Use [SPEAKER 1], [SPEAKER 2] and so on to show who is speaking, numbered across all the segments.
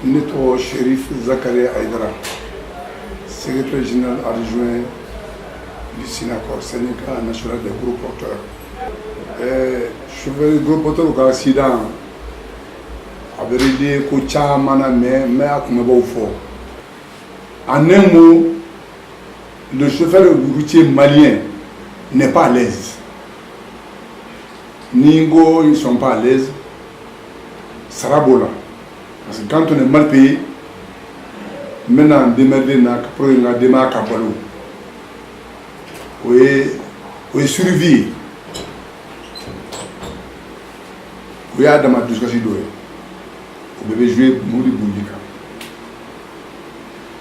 [SPEAKER 1] Ne tɔgɔ Chérif Zakaria Aïdara, secrétaire général adjoint du SYNACOR, syndicat national des gros porteurs. Chauffeur gros porteur ka accident a bɛ relier ko caman na, mais n bɛ a kunbabaw fɔ. En un mot, le chauffeur routier malien n'est pas à l'aise. Ni n ko ils sont pas à l'aise, sara b'o la, parce que quand on est mal payé, n bɛna n démerder na pour que n ka denbaya ka balo. O ye survie ye, o y'a dama dusukasi dɔ ye. O bɛɛ bɛ jouer mobili bolili kan.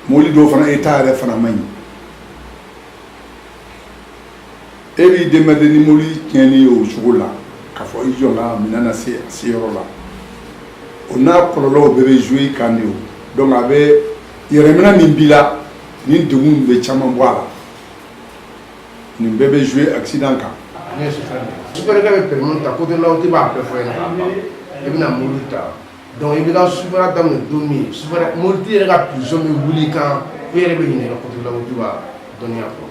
[SPEAKER 1] Mobili dɔw fana état yɛrɛ fana man ɲi. E b'i démerder ni mobili tiɲɛni ye o cogo la, k'a fɔ i jɔ n ka minɛn na se a seyɔrɔ la, o n'a kɔlɔlɔw bɛɛ bɛ jouer kan de. O donc a bɛ yɛrɛminɛ min b'i la, nin degun bɛ caman bɔ a la. Nin bɛɛ bɛ jouer accident kan.
[SPEAKER 2] Ne ye chauffeur de ye. Chauffeur bɛ permis ta, côté la i b'a bɛɛ fɔ ɲɛna k'a ban. I bɛna mobili ta, donc i bɛ ka chauffeur daminɛ don min, chauffeur mobilitigi yɛrɛ ka pression bɛ wuli i kan, e yɛrɛ bɛ ɲinɛ i ka côté la ka dɔnniya kɔ,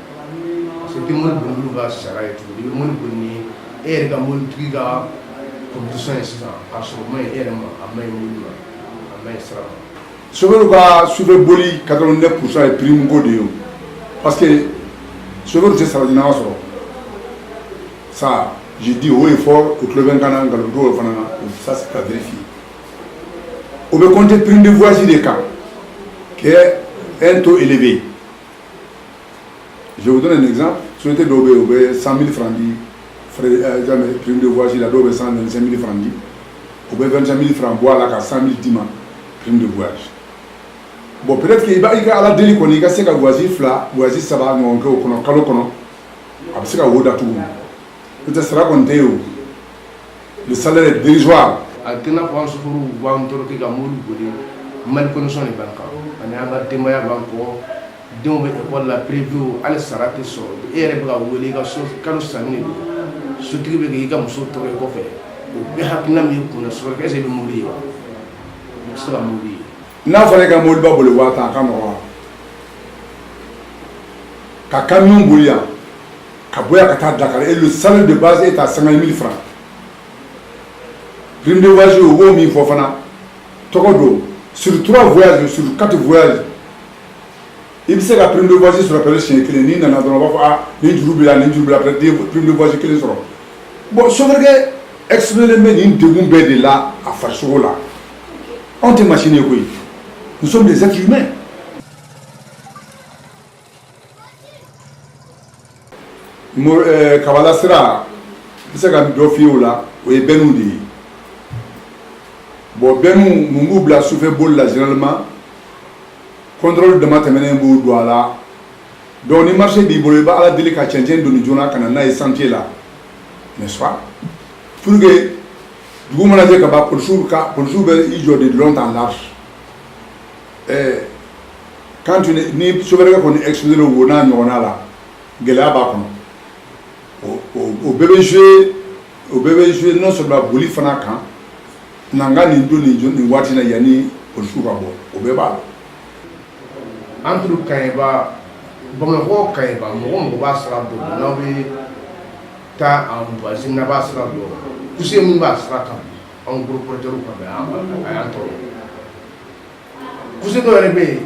[SPEAKER 2] parce que i tɛ mobili boli n'olu ka sariya ye tuguni. I bɛ mobili boli ni e yɛrɛ ka mobilitigi ka condition ye sisan, k'a sɔrɔ o ma ɲi e yɛrɛ ma, a ma ɲi mobili ma, a ma ɲi sira ma.
[SPEAKER 1] Chauffeur ka sufɛ boli, 89 % ye prime ko de ye o, parce que chauffeur tɛ sara ɲɛnama sɔrɔ. Ça, je dis haut et fort, o tulo bɛ n kan na, nkalon t'o fana na. Ça, c'est à vérifier. O bɛ compter prime de voyage de kan, qui est un taux élevé. Je vous donne un exemple: société dɔw bɛ yen, u bɛ 100 000 francs di frais prime de voyage la, dɔw bɛ 125 000 francs di. U bɛ 25 000 francs bɔ a la ka 100 000 d'i ma prime de voyage. Bon, peut-être que i b'a i ka Ala deli kɔni, i ka se ka voyage fila, voyage saba ɲɔgɔn kɛ o kɔnɔ kalo kɔnɔ, a bɛ se ka wo datugu. N'o tɛ, sara kɔni tɛ yen o, le salaire est dérisoire.
[SPEAKER 2] A tɛ n'a fɔ an sofɛriw b'an tɔɔrɔ kɛ ka mobili boli, mal condition de b'an kan, ani an ka denbaya b'an kɔ, denw bɛ école la, privé, hali sara tɛ sɔrɔ. E yɛrɛ bɛ ka wele i ka so, kalo sanni de don, sotigi bɛ k'i ka muso tɔɔrɔ i kɔfɛ. O bɛɛ hakilina min y'i kun na, sofɛrikɛ, est ce que i bɛ mobili ye wa? I tɛ se ka mobili ye.
[SPEAKER 1] N'a fɔra e ka mobiliba boli 10 000, a ka nɔgɔn ka camion boli yan ka bɔ yan ka taa Dakar, et le salaire de base est à 50 000 francs. Prime de voyage, o b'o min fɔ fana, tɔgɔ don. Sur trois voyages, sur quatre voyages, i bɛ se ka prime de voyage sɔrɔ peut-être siɲɛ kelen. N'i nana dɔrɔn, u b'a fɔ: ah, nin juru b'i la, nin juru b'i la. Peut-être i ye prime de voyage kelen sɔrɔ. Bon, chauffeur exposé bɛ nin degun bɛɛ de la a farisogo la. Anw tɛ machine ye koyi, nous sommes des êtres humains. Kabala sira, n bɛ se ka dɔ f'i ye o la. O ye bɛnniw de ye. Bon, bɛnniw mun b'u bila sufɛ boli la? Généralement, contrôle dama tɛmɛnen b'u don a la. Donc ni marché b'i bolo, i bɛ Ala deli ka cɛncɛn doni joona ka na n'a ye sentier la, n'est-ce pas, pour que dugu mana jɛ ka ban, polisiw ka polisiw bɛ i jɔ de long en large. Quand tu ni chauffeur kɔni exposé wo n'a ɲɔgɔnna la, gɛlɛya b'a kɔnɔ. O bɛɛ bɛ jouer, o bɛɛ bɛ jouer non seulement boli fana kan, na n ka nin don nin waati la yanni polisiw ka bɔ, o bɛɛ b'a la.
[SPEAKER 2] Entre Kayeba, Bamakɔ Kayeba, mɔgɔ mɔgɔ b'a sira dɔn, n'aw bɛ taa en voisin, n'a b'a sira dɔn, poussière min b'a sira kan, anw gros porteurs ka bɛn a y'an tɔɔrɔ. Poussière dɔw yɛrɛ bɛ yen,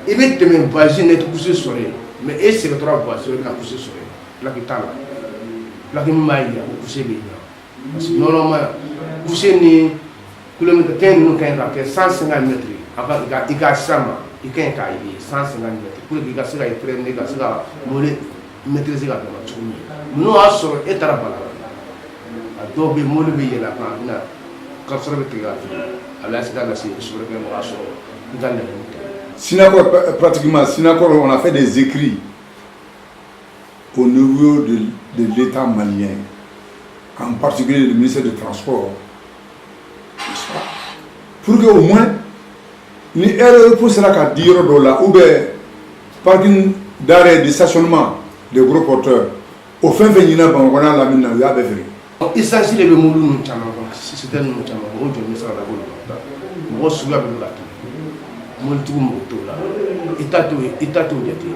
[SPEAKER 2] i bɛ tɛmɛ voisin na, i tɛ poussière sɔrɔ yen, mais e segintɔra voisin, i bɛna poussière sɔrɔ yen. Plaque t'a la, plaque min b'a yira ko poussière bɛ yen, parce que normalement poussière ni kilomètre kɛɲɛ ninnu ka ɲi ka kɛ 150 mètres a ka i ka sira ma, i ka ɲi k'a ye 150 mètres pour que i ka se ka i freiner, ka se ka mobili maîtriser ka dama cogo min. N'o y'a sɔrɔ e taara bala la, a dɔw bɛ yen, mobili bɛ yɛlɛ a kan, a bɛna kasɔrɔ bɛ tigɛ ka fili, a bɛ accident lase sofɛrikɛ ma, o y'a sɔrɔ i ka laɲini tɛ.
[SPEAKER 1] Synacor, pratiquement, Synacor, on a fait des écrits au niveau de l'État malien, en particulier le ministère des Transports, pour que au moins, ni aire de repos sera ka di yɔrɔ dɔw la, ou bien parking d'arrêt de stationnement des gros porteurs, o fɛn fɛn ɲinina Bamakɔ n'a lamini na, u y'a bɛɛ feere.
[SPEAKER 2] Essence de bɛ mobili ninnu caman kɔnɔ, citerne ninnu caman kɔnɔ, o jɔ bɛ se ka da k'olu kan. Mɔgɔ suguya bɛɛ bɛ ka tɛmɛ. Mobilitigiw mago t'o la, i ta t'o jate.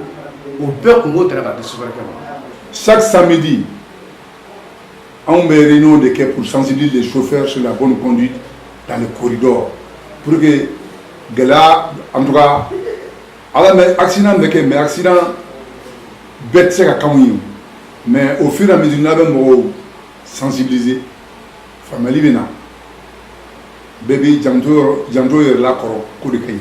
[SPEAKER 2] O bɛɛ kungo taara ka di sofɛrikɛ ma.
[SPEAKER 1] Chaque samedi, anw bɛ réunion de kɛ pour sensibiliser les chauffeurs sur la bonne conduite dans les corridors, pour que gɛlɛya, en tout cas, ala mɛ accident bɛ kɛ, mais accident bɛɛ tɛ se ka k'anw ye. Mais au fur et à mesure n'a bɛ mɔgɔw sensibiliser, faamuyali bɛ na, bɛɛ b'i janto yɔrɔ, janto yɛrɛ la kɔrɔ ko de ka ɲi.